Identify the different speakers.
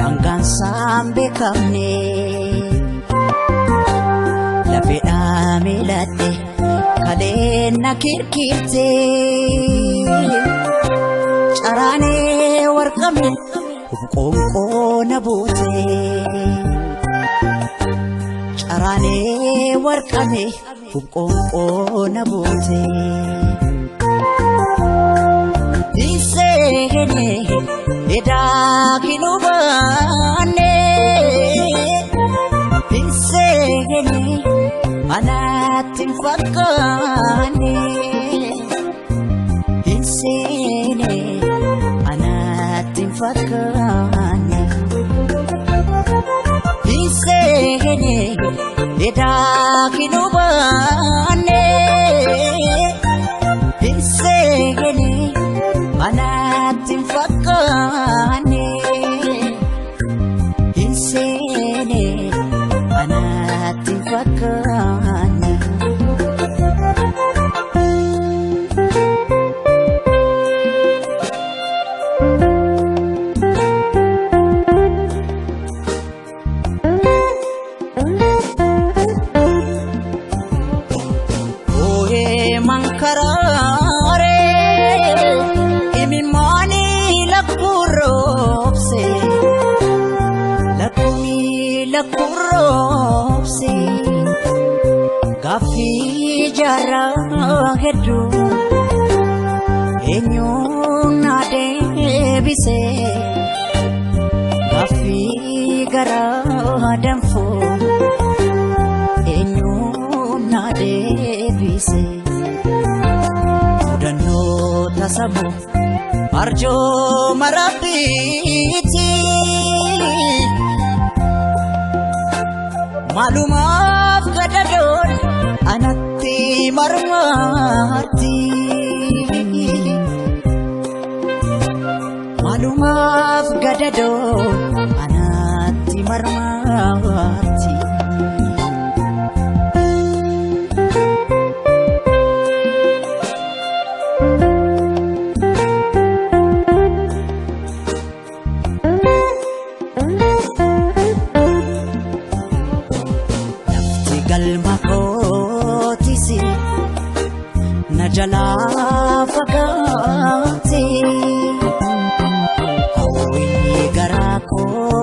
Speaker 1: Daangaansaan beekamne lafeedhaa miiladhe kaleen na kirkirte caraanee warqame qoonqoo na buute caraanee warqame qoonqoo na buute. Hinseenee edaa kinubaanee hinseenee anaatti hin fakkaanne hinseenee anaatti hin fakkaanne hinseenee edaa kinubaanee hinseenee anaatti hin fakkaanne hinseene anaatti hin fakkaanne. Ooyee mankaraaree imimmaanii lakkuroobse lakkumii lakkuroobse gaaffii jaarraa hedduu eenyuun na deebise gaaffii garaa danfuu eenyuun na deebise mudannoo tasamu arjooma rabbiiti maalumaaf gadadoon anatti marmarti maalumaaf gadadoon anatti marmarti. Lafti galma kootis na jalaa fagaate hawwii garaa koo.